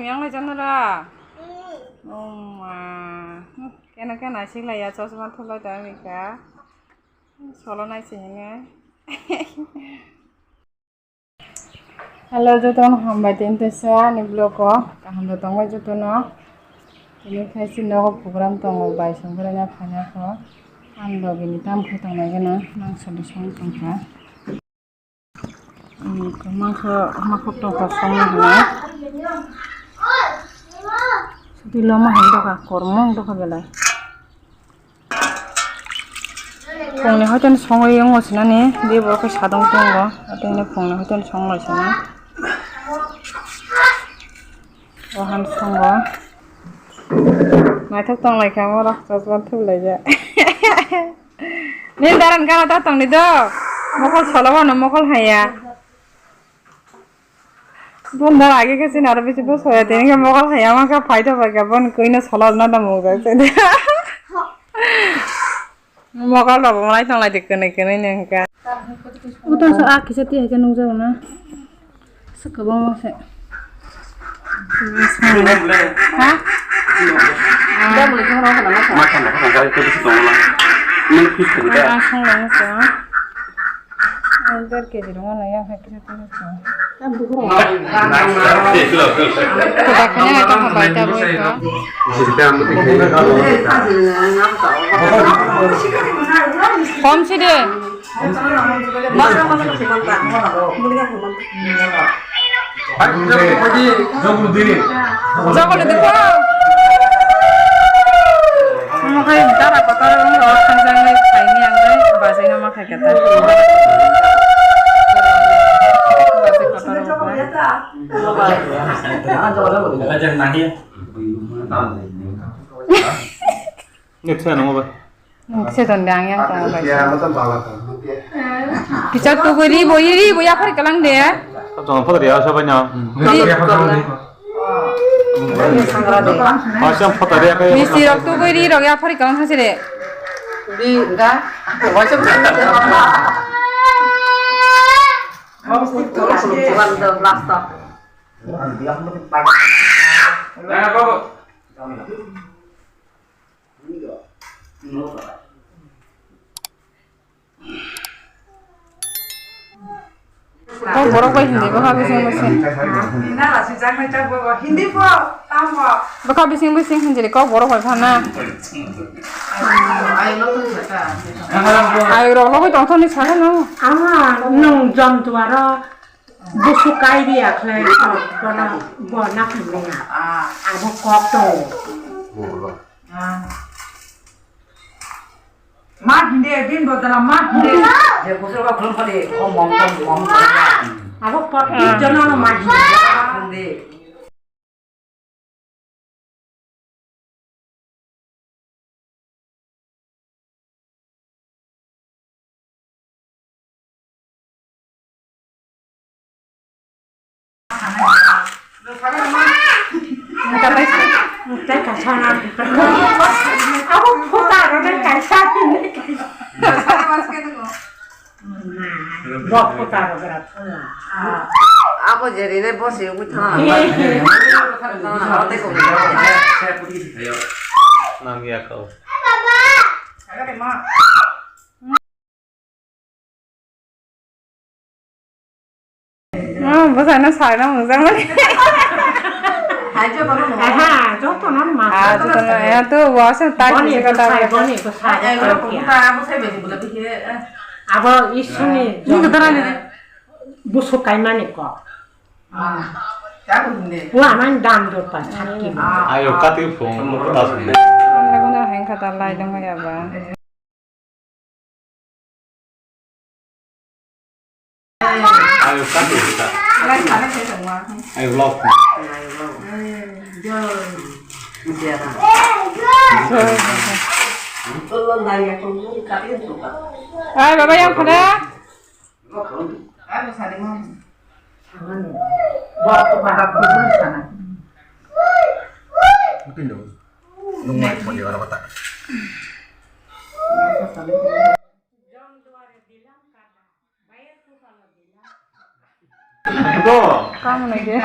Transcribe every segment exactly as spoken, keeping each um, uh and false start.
Yang lai jano ra. Oh ma. Keno keno asik lai ya, chosma thulai ta mika. Solo nai se hinge. Hello, jotono hambai tei teisa ani vlog o kaham rok tongbai jotono. Tini khaisi nogo program tongo, bai song phwrwngya phaina kho. Ang logi ni tam khe tongnai gana, mangso ni song tongkha. Ang khe mangso, mangso tongkha song na hinai. Sudi loma hai doka, kormo doka belai. Phungni hoiteni songwi wngo sinani, di borok khe sadong tongo, atwini phungni hoiteni song lai sina. O han songo. Naithok tong lai kha, borok chosma thum lai jak. Nini daran gana ta tongni do, mokol solo wano mokol haya. Bondar age khe chini aro bisi bwswk ya, tini khe mokol hai ama khe phai tongbai khe boni kwino solor na da mung jak se. Mokol rok bo malai tong lai di kwnwi kwnwi ni hwnkhe. Utan so a kisa ti hai khe nukjago na. Swk kwbangma se. Ha? Ma thanda khe thangkha, tei bisi tongo na. Nini fish thani ta. Ang song lai se. Ang der kg rwngmano yang hai kisa tei. Kwbak kheno hai tongkha bai ta boi kha. Kom si de. Jogol de ko. Omo khai dara kotor wng rok khanjaknai phaini ang bai bachai no ma khai khe ta. Bachai kotor wng kha. Ni thya nang ba. Nukse don de ang yang tong bai. Kisa tugui ri bo, ri bo yaphar kalang de. Jong photo ri asa bai na. Ri. Asa photo ri ka. Misti rok tugui ri rok yaphar kalang hasi de. Di ga. Waisa. Last. Kok borok bai hindi bwkha bising bising. Hindi po, tamo. Bwkha bising bising hindi kok borok bai phana. Ayo rok logoi tong thoni sana no. Ama nung jom tuaro. Busu kai dia khlai, bono, bona khumya. Abo kok to. Ma dinde, bin bodala ma dinde. Je kusur ba khulum khali, o mom tom, mom tom. Abo kok to, jono no ma dinde. Abo je rine bosi ugui thang. Nang ya kau. Oh, bwsano sarna mungjakmani. Aha, jotono ma. Ah, jotono, ya to wasa tai. Boni ko sai, boni ko sai. Abo isuni. Ni ko tarani. Busu kaimani ko. Wa man dan do pa sakki. Ayo kati phone ko ta sung. Ang lagu na heng kata lai dong ya ba. Ayo kati kita. Ayo vlog. Ai baba yang pada. Kamu lagi.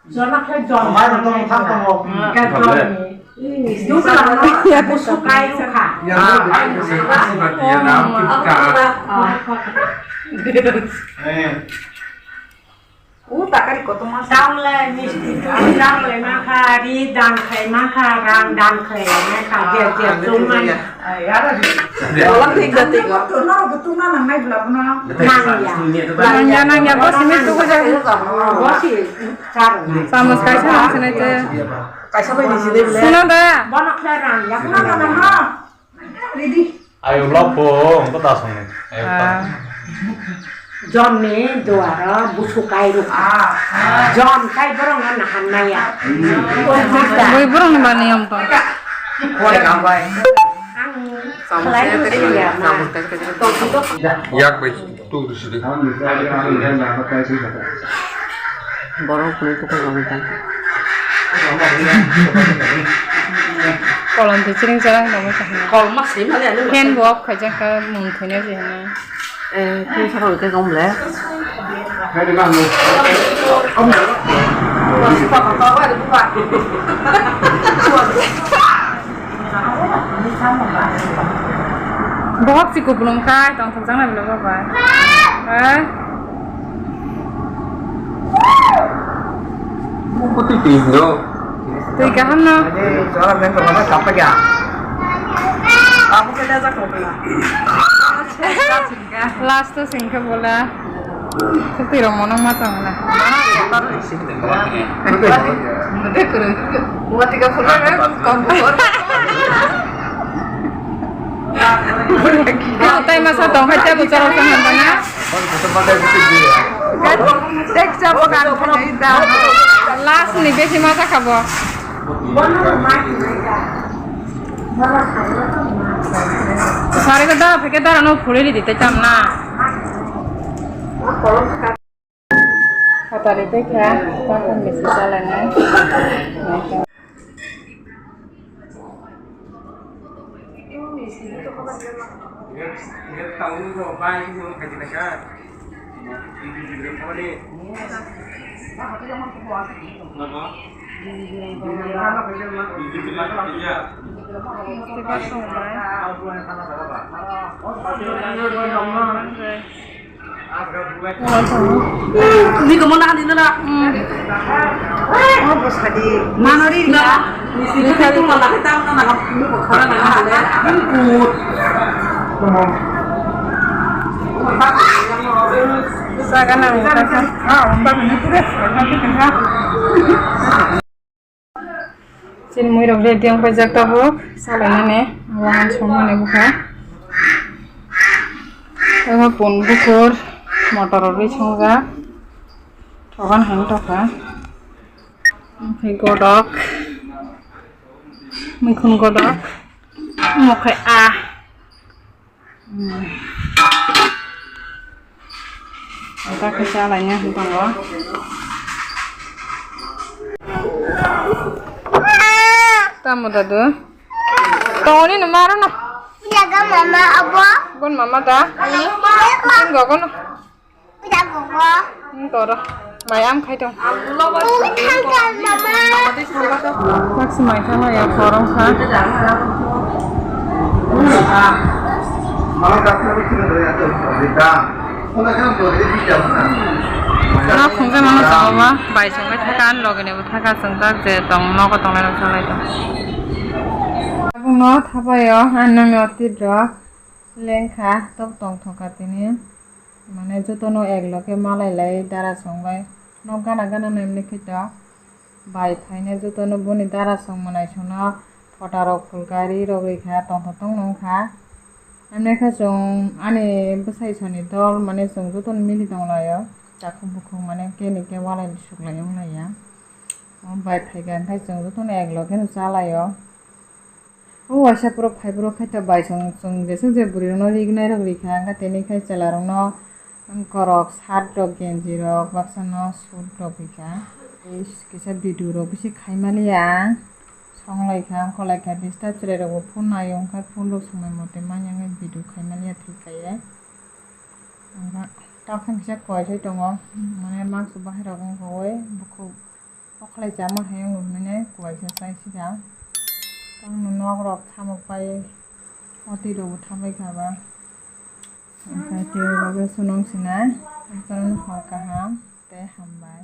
Jono khe jon. Amai rok tong thang tongo. Ka jon ni. Dukla no busu kai rukha. Ya, ya, ya, ya, ya, ya, ya. Eh. U takari kotoma. Dawngle misti, dawngle makha, ri dan khlai makha, rang dan khlai makha, je je chumani. Bola thik jati. Norok bo tungna nangnai bla bono. Nangya. Nangya, nangya, bo simi tuku jagwi. Bo si, char. Samus kaisa nang sinai te. Kaisa bai ni sinai bla. Suna da. Bono khlai rang ya. Suna da ha. Ready. Ayo lok po, ko ta song. Ayo ta. Ah. Jon ni duaro busu kai ruk. Ah. Jon kai borok no nahan maya. Bui borok ni ba niyom to. Kore kam bai. Ang khlai ruk ya ma. Yak bai tu sidi. Borok kunu tu kok kami tang. Kolom tu chiring charang tongwi kaham. Kolom ma swi mali anu. Fan bo off khaijak ka mung thwina se hwnwi. Eh, kung sakang khe kong le. Bohok si kupulung kai tong thok jang na bilo bai. Eh? Twi kaham no. Last to singkha bola. Twi rong mono ma tong na. Tei masa tong khai tebo chorok tong hamba na. Last ni besi masa khabo. Sari ko dara pheke dara no phuri li dite cham na. Hatari tei kha, tamo misi chalanai. Ni ko mona ni na. Mano ri na. Ni si ko tu mona ka tam na ka. Ni ko khara na ka le. Saga na ka. Ha, umba ni tu de. Chini muirok ready wng paijak tabuk, salainani wahan songmani bwkha. Omo pun bukur, motor rwi songjak, thogan hai wng tongkha. Omo khe godok, muikhun godok, omo khe ah. Hmm. Ata khe chalaina hwn tongo. Tamo dadu. Tongoni no maro no. Jaga mama abo. Gon mama da. Ani. Gon gogo no. Jaga gogo. Hmm, toro. Mayam khai tong. Sak si mai kha maya khorang kha. Oro khungjak mano chwng ba bai chwng bai thaka ani loge ni bo thaka chwng tak je tong nogo tong lai rok chalai tong. Tabuk no thapai o ani nang ni otit rok lengkha tok tong thoka tini. Mane jotono ek loge malai lai dara song bai nok gana gana no emni khe to bai phaina jotono boni dara song manai song no photarok phulkha ri rok rikha tongthok tongno wngkha. Emni khe chwng ani bwsai soni dol mane chwng jotono mili tong lai o takhuk bukhuk mane keni khe walai suklai wng lai ya. O bai phaikha hwnkhe chwng jotono ek loge no cha lai o. O waisa borok phai borok khai ta bai chwng, chwng jesuk je bwrwi rokno rignai rok rikha, hwnkhe tini khai chwla rokno korok shirt rok, genji rok, baksa no suit rok rikha. Tei kisa video rok bisi khai maliya ang, song lai kha, ongkho lai kha, disturb chwrai rok bo phone nai o, hwnkhe phone rok somoi mote manya wngwi video khai maliya thik kha ye. Oro. Tokhan kisa kuaisai tongo, mane mask bahairok wngkha oi bukhuk. Okhlai chama hai wngwi hinwi kuaisa chai sida. Tamo nok rok thamuk pai, oti rok bo thambai kha ba. Onkha tei bagwi sunung sinai, jotono hor kaham tei hambai.